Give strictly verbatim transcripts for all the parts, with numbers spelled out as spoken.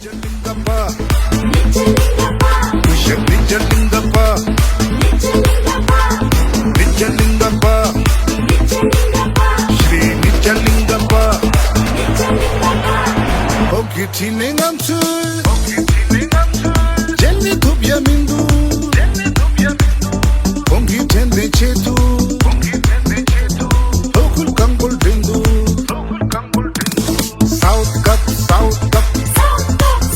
Nijjalingappa, Nijjalingappa, Nijjalingappa, Nijjalingappa, Shri Nijjalingappa, Nijjalingappa, ཁོང་གི་འཕྲིན་ལས་ང་ཚོས་འཇལ་མི་ཐུབ་ཡ་མི་འདུག་ཁོང་གི་དྲན་པའི་ཆེད་དུ་ལྷོ་ཁུལ་གང་པོར་འདྲེན་འདུག South Cup, South Cup, South Cup,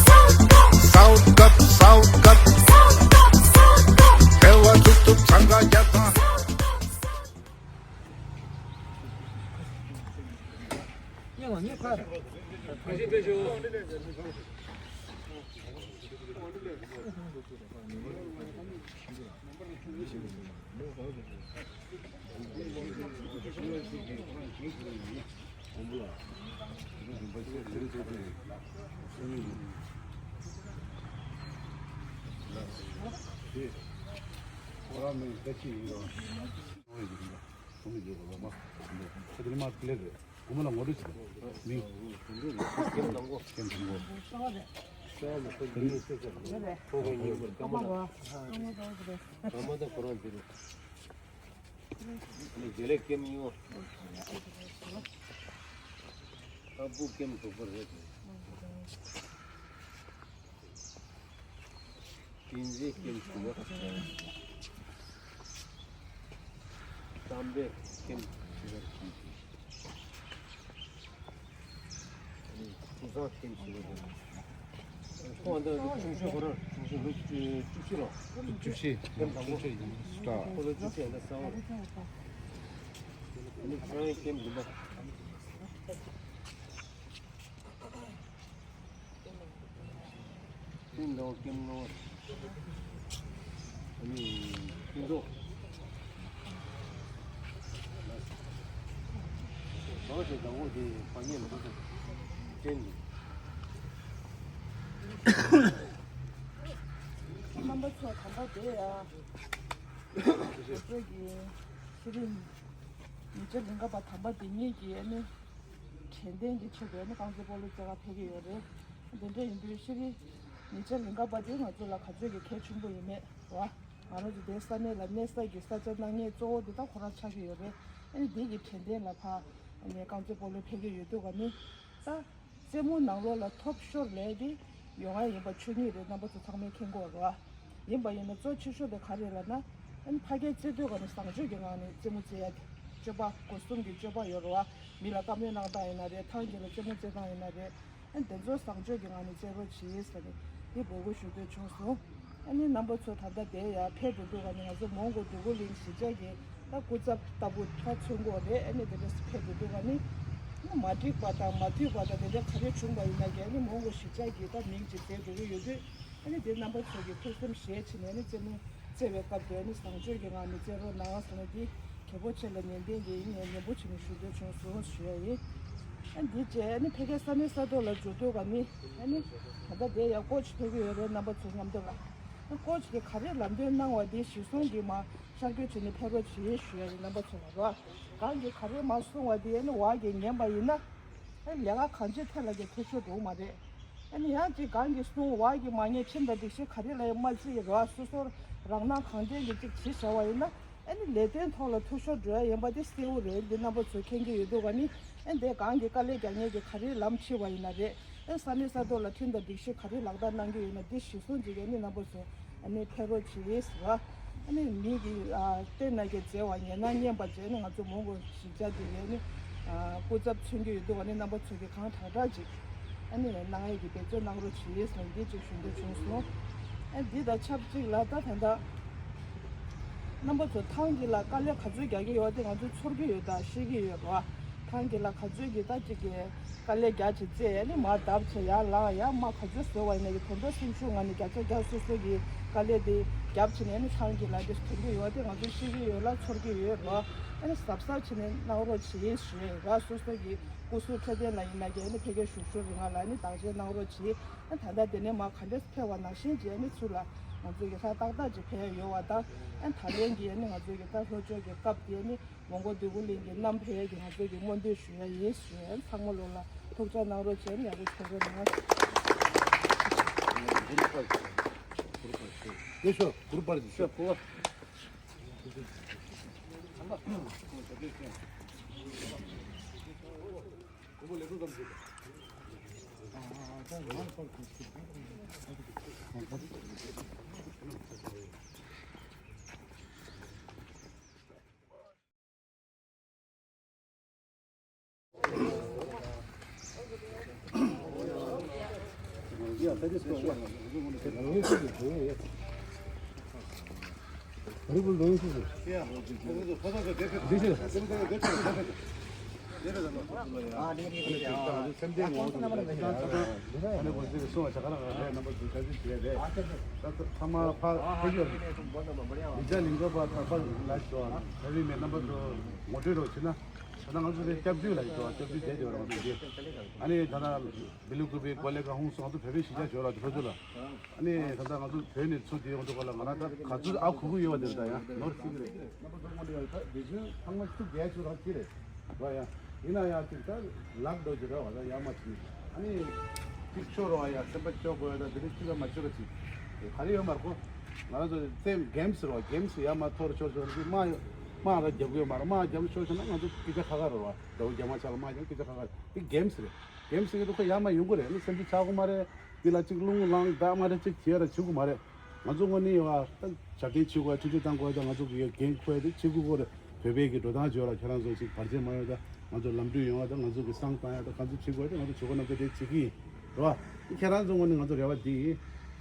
South Cup, South Cup, South Cup, South Cup. བལ་བ་ཐུབ་ཐུབ་འཚང་ཁ་རྒྱག་དང་། དགེ་ལེགས་ཀེམ་གཉིས་པ། ཨ་བུ་ཀེམ་དྲུག་པ་རེད། བསྟན་འཛིན་ཀེམ་དྲུག་པ། བསམ་པའི་ཀེམ་བཞི་པ། ཁོང་ཚང་ཐེམ་ཞིག་ལ་ཁོང་འདི་ཆུང་ཤོས་ཁོ་རང་ཆུང་ཤོས་ལོ་བཅུ་བཞི་ལོ། བཅུ་བཞི། ཐེམ་དང་པོ། ཁོ་ལོ་བཅུ་བཞི་ཡིན་ན་གསང་བ། ཨ་ནི་ཁོ་རང་ཐེམ་བདུན་པ། ཀུན་ལོ་ཀུན་ལོ། ཨ་ནི་ཀུན་ལོ། གང་ཞིག་དང་པོ་དེ་བ་ཉེ་མི་འདུག་ཅན། རྣམ་པ་ཚོ་ད་ལྟ་དེ་ཡ། ང་ཚོ་གི་ཤེས་རིག་ཉིན་བྱེད་ལིང་ག་པ་དམ་པ་དེ་ཉིད་ཀྱིས་ཨ་ནི། དྲན་རྟེན་གྱི་ཆེད་དུ་ནི་རྐང་རྩེད་སྤོ་ལོ་རྩེ་གར་ཕེབས་ཀྱི་ཡོད་རེད། དེ་འདྲ་ཡིན་དུས་ཤེས་རིག་ཉིན་བྱེད་ལིང་ག་པ་དེ་ང་ཚོ་ལ་ག་ཚོད་ཀྱི་གལ་ཆེན་པོ་ཡིན་མེད་རེད་བ། ང་རང་ཚོ་དེ་ས་གནས་ལ་གནས་ས་གི་ས་ཆ་གནང་མཁན་གཙོ་བོ་དེ་དག་ཁོ་རང་ཆགས་ཀྱི་ཡོད་རེད། ཨ་ནི་དེ་གི་དྲན་རྟེན་ལ་ཕར་ཨ་ནི་རྐང་རྩེད་སྤོ་ལོ་ཕེབས་ཀྱི་ཡོད་དུས་ག་ནི་ད། རྩེད་མོ་ནང་ལོགས་ལ་top ཤོར་ལས་དེ་ཡོང་ཡ་ཡིན་པ་ཆོས་ཉིད་རེད། རྣམ་པ་ཚོ་ཚང་མས་མཁྱེན་གྱི་ཡོད་རེད་བ། ཡིན་པ་ཡིན་ན་གཙོ་ཆེ་ཤོས་དེ་ག་རེ་ལབ་ན། ཨ་ནི་ཕ་གིར་རྩེད་དུས་ག་ནི་བཟང་སྤྱོད་ཀྱི་ངང་ནས་རྩེད་མོ་རྩེ་ཡ་དེ། སྤྱོད་པ་སྒོ་གསུམ་གྱི་སྤྱོད་པ་ཡོད་རེད་བ། མི་ལ་བཀའ་མོལ་གནང་སྟངས་ཡིན་ན་རེད། ཐང་རྒྱལ་ལ་རྩེད་མོ་རྩེ་སྟངས་ཡིན་ན་རེད། ཨ་ནི་དེ་ཚོ་བཟང་སྤྱོད་ཀྱི་ངང་ནས་རྩེད་རོགས་གྱིས་ཟེར་ནས་དེ་འབོད་སྐུལ་ཞུ་འདོད་བྱུང་སོང་། ཨ་ནི་རྣམ་པ་ཚོ་ད་ལྟ་དེ་ཡར་ཕེབས་འགྲོ་དུས་ག་ནི་ང་ཚོ་མོན་གྷོ་འདོད་རྒུ་གླིང་གཞིས་ཆགས་ཀྱི་ད་སྐུ་ཚབ་ལྟ་བུ་ཕར་མཚོན་གྱི་ཡོད་རེད། ཨ་ནི་དེ་འདྲ་ཕེབས་འགྲོ་དུས་ག་ནི་ཨ་ནི་མ་འགྲིག་པ་དང་མ་འཐུས་པ་དང་དེ་འདྲ་ག་རེ་བྱུང་བ་ཡིན་ན་ཀྱང་ཨ་ནི་མོན་གྷོ་གཞིས་ཆགས་ཀྱི་ད་མིང་ཅིག་མཛད་འགྲོ་གི་ཡོད་དུས། ཨ་ནི་དེ་རྣམ་པ་ཚོ་གི་ཐུགས་སེམས་བཞེས་བྱས་ནས་ཨ་ནི་རྩེད་མོ་རྩེ་བའི་སྐབས་དེ་ཨ་ནི་བཟང་སྤྱོད་ཀྱི་ངང་ནས་རྩེད་རོགས་གནང་ཟེར་ན་དེ། རྒྱལ་པོ་ཆེ་ལ་ནན་ཏན་གྱིས་ཡིན་ནས་ནན་པོ་བྱས་ནས་ཞུ་འདོད་བྱུང་སོང་ཞུ་ཡ་ཡིན། ཨ་འདི་བྱས་ཨ་ནི་ཕ་གིའི་ས་གནས་ས་ཐོག་ལ་འགྲོ་དུས་ག་ནི་ཨ་ནི་ད་ལྟ་དེ་ཡ་ཀོ་ཆི་ཕེབས་ཀྱི་ཡོད་རེད། རྣམ་པ་ཚོ་མཉམ་དུ་ལ་ཨ་ཀོ་ཆི་གིས་ག་རེ་ལམ་སྟོན་གནང་བ་དེ་གཞིར་བཟུང་གིས་མར་ཤར་བསྐྱོད་བྱས་ནས་ཕེབས་རོགས་བྱེད་ཞུ་ཡ་ཡིན། རྣམ་པ་ཚོ་ལ་རོ། གང་གིས་ག་རེ་མར་གསུང་བ་དེ་ཨ་ནི་བ་གིས་ཉན་པ་ཡིན་ན། ཨ་ལས་ཀ་གང་ཅིའི་ཐད་ལ་ཀྱང་འཐུས་ཤོར་འགྲོ་གི་མ་རེད། ཨ་ནི་ཡང་ཅིག་གང་གིས་གསུང་བ་གི་མ་ཉན་ཁྲིམས་དང་སྒྲིག་གཞི་ག་རེ་ལ་ཡང་མ་བརྩི་ཡི་རོ། སོ་སོར་རང་སྣང་གང་དྲན་གྱིས་ཅིག་བྱེད་བཞག་པ་ཡིན་ན། ཨ་ནི་ལས་དོན་ཐོག་ལ་འཐུས་ཤོར་འགྲོ་ཡ་ཡིན་པ་དེ་གསལ་བོ་རེད། འདི་རྣམ་པ་ཚོས་མཁྱེན་གྱི་ཡོད་འདུག་ག་ནི། ཨ་འདི་གང་གིས་དཀའ་ལས་རྒྱག་མཁན་གྱིས་ག་རེ་ལམ་ཁྲིད་པ་ཡིན་ན་རེད། ཨ་ས་གནས་ས་ཐོག་ལ་ཁྲིམས་དང་སྒྲིག་གཞི་ག་རེ་ལག་བསྟར་གནང་གི་ཡོད་ན་འདི་གཞིར་བཟུང་བྱེད་མཁན་ནི་རྣམ་པ་ཚོས། ཨ་ནི་ཕེབས་རོགས་བྱེད་ཟེར་བ། ཨ་ནི་མི་གི་ཨ་བསྟན་ན་གི་མཛད་པ་ཉན་ན་སྙན་པ་བྱས་ནས་ང་ཚོ་མོན་གྷོ་གཞིས་ཆགས་འདི་ལ་ནི་ཨ་སྐུ་ཚབ་མཚོན་གྱི་ཡོད་འདུག་ཨ་ནི་རྣམ་པ་ཚོ་གི་གང་དྲག་དྲག་ཅིག་ཨ་ནི་གནང་ཡས་ཀྱི་འབད་བརྩོན་གནང་རོགས་བྱེད་ཟེར་འདི་ཅིག་ཞུ་འདོད་བྱུང་སོང་། ཨ་འདི་དང་ཆབས་ཅིག་ལ་ད་ད་ལྟ་རྣམ་པ་ཚོ་ཐང་གི་ལ་དཀའ་ལས་ག་ཚོད་རྒྱག་གི་ཡོད་དེ་ང་ཚོ་ཚོར་གྱི་ཡོད་ད་ཤེས་ཀྱི་ཡོད་རོ། ཐང་གི་ལ་ག་ཚོད་ཀྱི་ད་ཅིག་གི་དཀའ་ལས་རྒྱག་བྱས་རྩེ་ཨ་ནི་མར་བརྡབས་བྱས་ཡར་ལངས་ཡར་མར་ག་ཚོད་བཟོས་པ་ཡིན་ན་གི་དོན་དག་སེམས་ཤུགས་ངང་ནས་བརྒྱ་ཆ་བརྒྱ་སོ་སོ་གི་དཀའ་ལས་དེ་རྒྱབ་བྱས་ནས་ཨ་ནི་ཚང་གི་ལ་དེ་དོན་གྱི་ཡོད་དེ་ང་ཚོ་ཤེས་ཀྱི་ཡོད་ལ་ཚོར་གྱི་ཡོད་རོ། ཨ་ནི་གཟབ་གཟབ་བྱས་ནས་གནང་རོགས་བྱེད་ཞུ་ཡ་ཡིན་ར། སོ་སོ་གི་སྐུ་གཟུགས་འཕྲོད་བསྟེན་ལ་ཡིན་ན་གི་ཨ་ནི་ཕ་གིར་བཞུགས་ཞོར་རིང་ལ་ཨ་ནི་བདག་གཅེས་གནང་རོགས་བྱེད། ཨ་ད་ལྟ་དེ་ནས་མར་ག་འདྲས་ཕེབས་པ་ནང་བཞིན་གྱི་ཨ་ནི་ཚུར་ལ་ང་ཚོ་གི་ལྷ་ཏག་ཏག་ཅིག་ཕེབས་ཡ་ཡོད་པ་དང་ཨ་ད་ལན་གྱི་ཨ་ནི་ང་ཚོ་གི་ད་ལྷོ་ཕྱོགས་ཀྱི་སྐབས་དེ་ཨ་ནི། མོན་གྷོ་འདོད་རྒུ་གླིང་གི་རྣམ་པ་ཡས་ཀྱི་ང་ཚོ་གི་སྨོན་འདུན་ཞུ་ཡ་ཡིན་ཞུ་ཡ་ཚང་མ་ལོ་ལ་ཐུགས་ཅག་གནང་རོགས་བྱས་ནས་ཡག་པོ་བྱེད་རོགས་གནང་། ཡེ་ཤོ་གུར་པར་ཞིག་ཤོ་གུར་པར། ད་ང་ཚོ་དེ་སྐྱབས་བཅོལ་ལ་ཡོད་དོ། སྐྱབས་བཅོལ་བསྡད་ཡོད་རེད། ང་ཚོ་འདི་ཨ་ནི་ད་ལྟ་བི་ལུ་ཀུ་པའི་གོ་ལེ་ག་ཧུང་སོང་ཚོ་བོད་པའི་གཞིས་ཆགས་ཇོ་ར་ཇོ་ཚོ་ལ། ཨ་ནི་ད་ལྟ་ང་ཚོ་བོད་ནས་ཚུར་བསྡད་ཡོང་དུས་ག་ལ་ང་རང་ད་ག་ཚོད་ཨ་ཁུ་ཁུ་ཡོད་པ་དེ་རེད། ད་ཡང་ནོར་ཅིག་རེད། རྣམ་པ་ཚོ་དངོས་གནས་ཡོད་ད་དེ་ཚོའི་ཚང་མ་ཤུགས་རྒྱས་ཚུལ་རང་ཅི་རེད་ར། ཡང་ཡིན་ན་ཡང་ཅིག་ད་ལག་འགྲོ་ཅིག་ར་བ་ད་ཡ་མ་ཅིག་ཨ་ནི་ཅིག་ཆོ་ར་བ་ཡ་སེམས་པ་སྐྱོ་དགོས་ཡ་ད་དེ་རིགས་ཅིག་ལ་མ་ཆོ་ར་ཅིག་ག་རེ་ཡོད་མ་རེད་ཁོ། ང་རང་ཚོ་སེམས་གེམ་སི་ར་བ་གེམ་སི་ཡ་མ་ཐོར་ཆོར་ཆོར་ཅིག་མ་མ་ར་རྒྱབ་དགོས་མ་ར་མ་རྒྱབ་ཆོར་ཆོར་ན་ང་ཚོ་སྐད་ཆ་ཁ་ཁ་ར་བ་ད་འུ་རྒྱབ་མ་ཆག་ལ་མ་རྒྱབ་སྐད་ཆ་ཁ་ཁ་དེ་གེམ་སི་རེད། གེམ་སི་གི་དུ་ཁོ་ཡ་མ་ཡོང་གི་རེད། ནི་སེམས་ཅིག་ཆག་གི་མ་རེད། དེ་ལ་ཅིག་རླུང་ལངས་ད་མ་རེད། ཅིག་བྱས་ར་བྱེད་དགོས་མ་རེད། ང་ཚོ་དངོས་གནས་བ་ད་ཞབས་བརྟན་བྱེད་དགོས། ཐུགས་རྗེ་གཏང་དགོས། ད་ང་ཚོ་གི་འགན་ཁུར་ཡ་དེ་བྱེད་དགོས་ཀྱི་རེད། བོད་པའི་གི་འགྲོ་སྟངས་བརྗོད་ལ་ཁྱེད་རང་ཚོ་ཅིག་བར་ཆད་མ་ཡོང་། ད་ང་ཚོ་ལམ་འགྲོ་ཡོང་བ་ད་ང་ཚོ་གི་བསང་བཏང་ཡ་ད་ག་ཚོད་བྱེད་དགོས་ད་ང་ཚོ་བྱེད་དགོས། རྣམ་ཐར་དེ་བྱེད་ཀྱི་རེད་བ། ཁྱེད་རང་ཚོ་དངོས་གནས་ང་ཚོ་རེ་བ་དེ་ཡིན།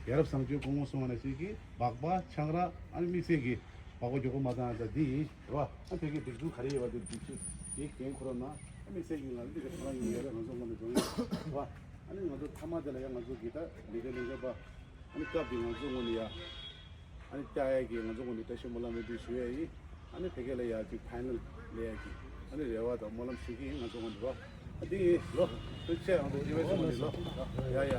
ཡ་རབས་བཟང་སྤྱོད་སྐུ་ངོ་སོང་བ་ན་ཞིག་གི་སྦག་སྦག་ཆང་རག་ཨ་ནི་དམིགས་བསལ་གི་སྦག་སྦག་མགྱོགས་པོ་མ་བཏང་ཡ་ད་དེ་ཡིན་རེད་བ། ཨ་ཕ་གི་སྒྲིག་འཛུགས་ག་རེ་ཡོད་བ་དེ་སྒྲིག་འཛུགས་དེ་འགན་ཁུར་རོགས་གནང་། ཨ་དམིགས་བསལ་གི་ང་ཚོ་འདི་ག་ཁྱེད་རང་ཡིན་ཡ་རེད། ང་ཚོ་དངོས་གནས་འགྲོ་ཡིན་རེད་བ། ཨ་ནི་ང་ཚོ་མཐའ་མ་དེ་ལ་ཡ་ང་ཚོ་གི་ད་ལས་ཀ་ལས་ཀ་པ། ཨ་ནི་སྐབས་དེ་ང་ཚོ་དངོས་གནས་ཡ། ཨ་ནི་བཅར་ཡ་གི་ང་ཚོ་དངོས་གནས་བཀྲ་ཤིས་སྨོན་ལམ་འདི་ཞུ་ཡ་ཡིན། ཨ་ནི་ཕ་གི་ལ་ཡ་ཅིག་ཕའི་ནལ་ལེན་ཡ་གི་ཨ་ནི་རེ་བ་དང་སྨོན་ལམ་ཞུ་གི་ཡིན། ང་ཚོ་དངོས་གནས་རོ། ཨ་འདི་ཡིན་ལོ། ཐུགས་རྗེ་ཆེ། ང་ཚོ་ཡི་བེ་སི་དངོས་གནས་ལོ། ཡ་ཡ།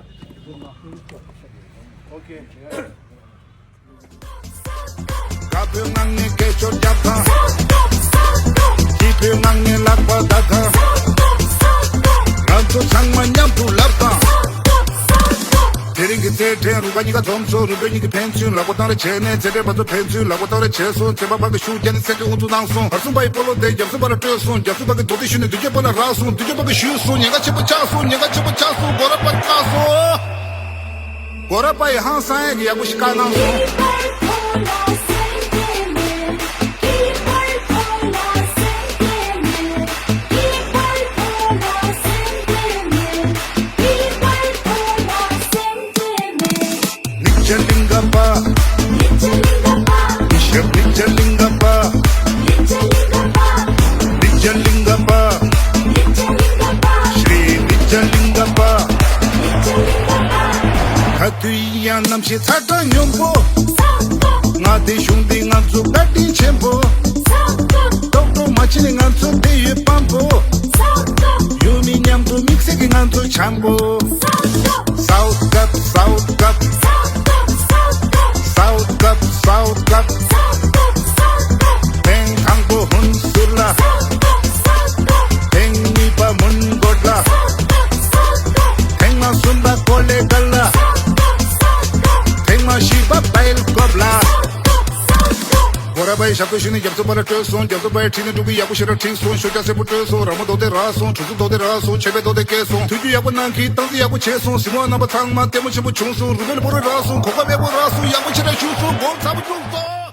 ཨོ་ཁེ། ཡ་ཡ། ཁ་ཕྱོགས་ནང་ནས་སྐད་ཅོར་རྒྱབ་དང་། སྐྱིད་པོའི་ངང་ནས་ལག་པ་བརྡབ་དང་། ང་ཚོ་ཚང་མ་མཉམ་དུ་ལབ་དང་། དེ་རིང་གི་རྩེད་འགྲན་རུ་ཁག་གཉིས་ཀ་འཛོམས་སོང་། རུ་སྦལ་གཉིས་ཀྱིས་ཕན་ཚུན་ལག་པ་བཏང་རེ་བྱས་ནས། རྩེད་འགྲན་པ་ཚོ་ཕན་ཚུན་ལག་པ་བཏང་རེ་བྱས་སོང་། རྩེད་པ་ཕར་གི་ཤུགས་རྒྱག་ནས་སེམས་ཀྱི་དབུ་ཚུགས་བཏང་སོང་། བར་གསུམ་པ་ཡི་སྤོ་ལོ་དེ་རྒྱབ་གསུམ་པ་ལ་སྤྲོད་སོང་། རྒྱབ་གསུམ་པ་གི་རྡོག་ཏོ་ཞུས་ནས་མདུན་རྒྱབ་པ་ལ་རག་སོང་། མདུན་རྒྱབ་པ་གི་ཞུས་སོང་། ཉེན་ཁ་ཆེན་པོ་ཆགས་སོང་། ཉེན་ཁ་ཆེན་པོ་ཆགས་སོང་། སྒོ་ར་པ་བཀག་སོང་། སྒོ་ར་པ་ཡི་ཧང་སང་ཡག་གི་ཡག་པོ་ཞིག་བཀག་གནང་སོང་། མིག་ཆ་ལིང་ག་པ། མིག་ཆ་ལིང་ག་པ། མིག་ཆ་ལིང་ག་པ། མིག་ཆ་ལིང་ག་པ། ཤྲི་མིག་ཆ་ལིང་ག་པ། ག་དུས་ཡིན་ཡང་རྣམ་ཤེས་ཚ་གྲང་སྙོམས་པོ། ང་དེ་གཞུང་འདི་ང་ཚོ་བཀའ་དྲིན་ཆེན་པོ། རྟོག་བྲོ་མ་བྱེད་ནས་ང་ཚོ་བསྡད་ཡོད་དཔང་པོ། ཡོད་མེད་མཉམ་དུ་དམིགས་བསལ་གྱི་ང་ཚོ་འཆམ་པོ། South Cup, South Cup, South Cup, South Cup. ཐེངས་དང་པོ་ཧུན་སུར་ལ། ཐེངས་གཉིས་པ་མོན་གྷོ་ལ། ཐེངས་མ་གསུམ་པ་ཀོ་ལེ་གལ་ལ། ཐེངས་མ་བཞི་པ་པའེལ་ཀོབ་ལ། སྒོ་ར་པའི་ཞབས་ཏོག་ཞུས་ནས་རྒྱབ་སོ་པ་ལ་སྤྲོད་སོང་། རྒྱབ་སོ་པའི་ཁྲིད་ནས་འགྲོ་གི་ཡག་པོ་ཞེ་དྲག་ཁྲིད་སོང་། ཤོ་རྒྱག་སེར་པོ་སྤྲོད་སོང་། ར་མོ་རྡོག་དེ་རག་སོང་། གྲུ་གཟུགས་རྡོག་དེ་རག་སོང་། ཆེ་བའི་རྡོག་དེ་སྐྱེས་སོང་། ཐུགས་རྒྱུས་ཡག་པོ་གནང་གི་སྟངས་འཛིན་ཡག་པོ་བྱས་སོང་། གཟིགས་མོ་བ་རྣམ་པ་ཚང་མ་ལྟད་མོ་ཆེན་པོ་བྱུང་སོང་། རུ་སྦལ་ཕོ་རོ་རག་སོང་། གོ་ཁ་བེ་པོ་རག་སོང་། ཡག་པོ་ཞེ་དྲག་བྱུང་སོང་། སྒོ་ཚ་པོ་བྱུང་སོང་།